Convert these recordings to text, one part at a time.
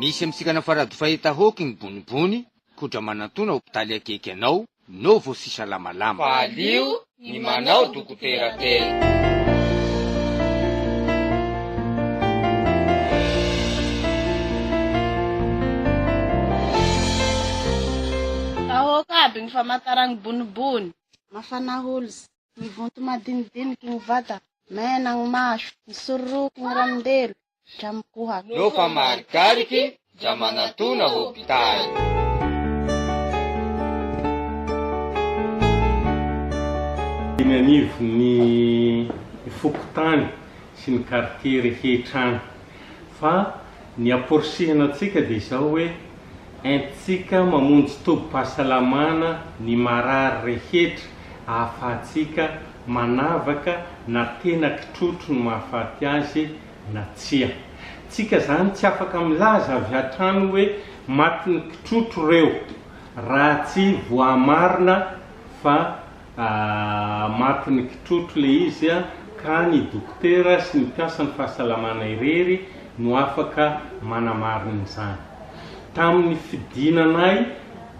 Misy amintsika nafarady fahita hoky ny bonibony, kodra manantona hopitaly akaiky anao, no vao sisa lamalama. Fa aleo ny manao dokotera tena. Ahoaka aby ny famantaragny bonibony. Mafana holitsy, mivonto madinidiniky ny vata, mena ny maso, misororoky ny ranondelo, dra mikohaka. No fa marikariky dra manatona hopitaly. Eny anivon'ny fokontany sy ny quartier rehetra any. Fa ny amporisihana antsika dia izao hoe entintsika mamonjy tobim-pahasalamana ny marary rehetra ahafahantsika manavaka na tena kitrotro no mahafaty azy na tsia. Tsika zany tsy afaka milaza avy hatrany hoe matin'ny kitrotro reo raha tsy voamarina fa matin'ny kitrotro le izy ka ny dokotera sy ny mpiasan'ny fahasalamana irery no afaka manamarina izany. Tamin'ny fidinanay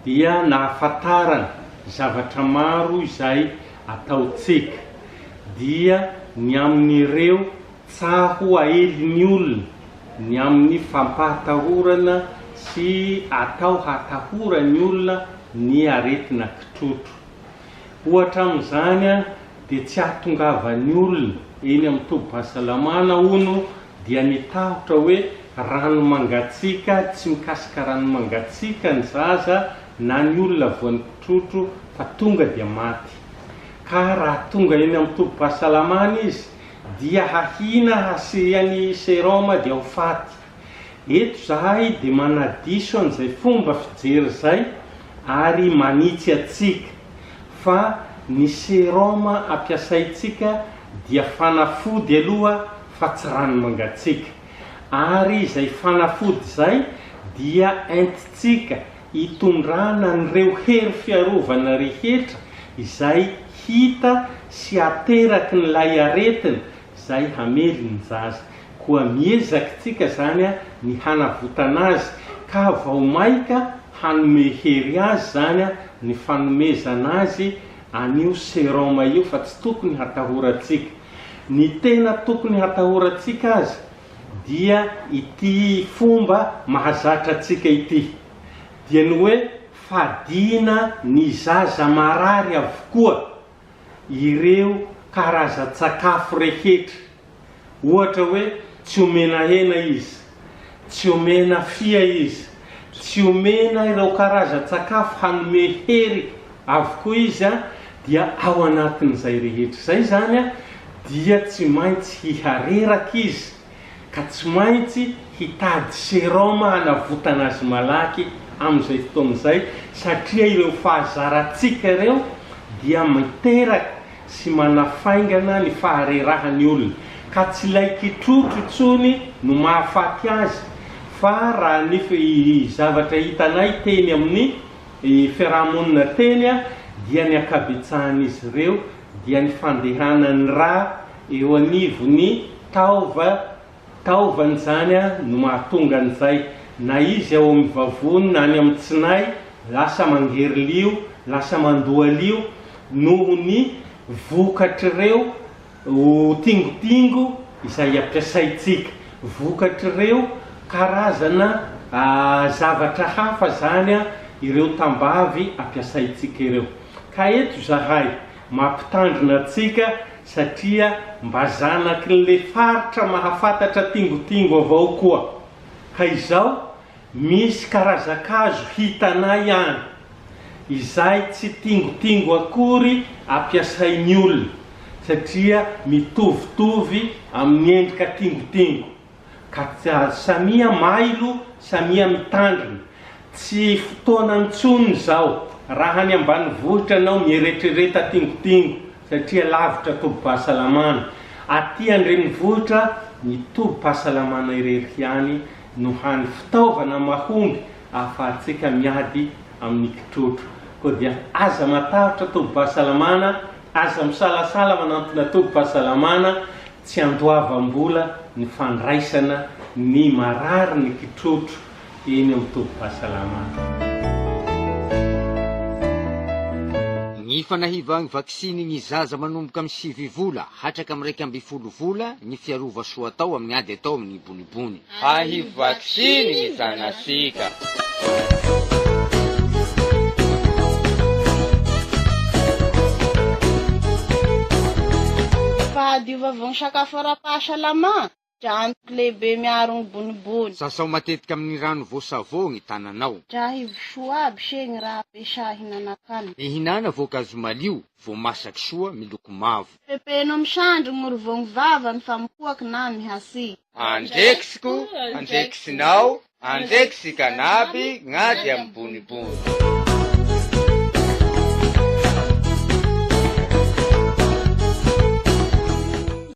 dia nahafantarana zavatra maro izay ataontsika dia ny amin'ireo Tsaho aelin'ny olona ny amin'ny fampahatahorana sy atao hatahoran'ny olona ny aretina kitrotro. Ohatra amin'izany dia tsy ahatongavan'ny olona eny amin'ny tobim-pahasalamana hono dia ny tahotra hoe rano mangatsiaka, tsy mikasika rano mangatsiaka ny zaza na ny olona voan'ny kitrotro fa tonga dia maty. Ka raha tonga eny amin'ny tobim-pahasalamana izy dia hahina hasiany serum dia ho faty. Eto zahay dia manadiso an'izay fomba fijery izay ary manitsy antsika fa ny serum ampiasaintsika dia fanafody aloha fa tsy rano mangatsiaka. Ary izay fanafody izay dia entintsika hitondrana an'ireo hery fiarovana rehetra izay hita sy ateraky ny lay aretina izay hamely ny zaza. Koa miezaka tsika izany ny hanavotana azy ka vao maika hanome hery azy izany ny fanomezana azy an'io serum io fa tsy tokony hatahorantsika. Ny tena tokony hatahorantsika aza dia ity fomba mahazatra antsika ity, dia ny hoe fadiana ny zaza marary avokoa ireo karazan-tsakafo rehetra, ohatra hoe tsy omena hena izy, tsy omena fia izy, tsy omena ireo karazan-tsakafo hanome hery avokoa izy dia ao anatin'izay rehetra izay izany dia tsy maintsy hihareraka izy ka tsy maintsy hitady sérum hanavotana azy malaky amin'izay fotoana izay satria ireo fahazarantsika ireo dia miteraka sy manafaingana ny faharerahan'ny olona ka tsy ilay kitrotro intsony no mahafaty azy fa raha ny zavatra hitanay teny amin'ny fiarahamonina teny dia ny ankabetsahan'izy ireo dia ny fandehanan'ny rà eo anivon'ny taova, taovany izany no mahatonga an'izay, na izy ao amin'ny vavony na any amin'ny tsinay, lasa mangery lio, lasa mandoa lio noho ny vokatr'ireo tingotingo izay ampiasaintsika, vokatr'ireo karazana zavatra hafa izany ireo tambavy ampiasaintsika ireo. Ka eto izahay mampitandrina antsika satria mba zanakin'le faritra mahafantatra tingotingo avao koa. Ka izao misy karazan-kazo hitanay any izay tsy tingotingo akory ampiasain'ny olona satria mitovitovy amin'ny endrika tingotingo. Ka samia mailo, samia mitandrina. Tsy fotoana intsony izao. Raha any ambanivohitra ianao mieretrereta tingotingo satria lavitra tobim-pahasalamana. Aty an-drenivohitra ny tobim-pahasalamana irery ihany no hany fitaovana mahomby ahafahantsika miady amin'ny kitrotro. Koa dia aza matahotra tobim-pahasalamana, aza misalasala manantona tobim-pahasalamana, Tsy andoavam-bola ny fandraisana ny marary ny kitrotro. eny amin'ny tobim-pahasalamana. Ny fanahivagny vaksiny ny zaza manomboka amin'ny sivy vola hatraka amin'ny 11 vola ny fiarova soa atao amin'ny ady atao amin'ny bonibony. Ahivo vaksiny ny zanasika. Fahadiova sakafo ara-pahasalama dra antoky lehibe miaro ny bonibony. Sasao matetika amin'ny rano voasavô ny tananao. Dra ahivo soa aby se ny raha ampiasa hinanakany. Mihinana voankazo malio, voamasaky soa miloko mavo. Pepeno amy sandry ny rovogny vavany fa mihoaky na mihasy. Andrekisiko, andrekisinao, andrekisika anaby gn'ady amin'ny bonibony.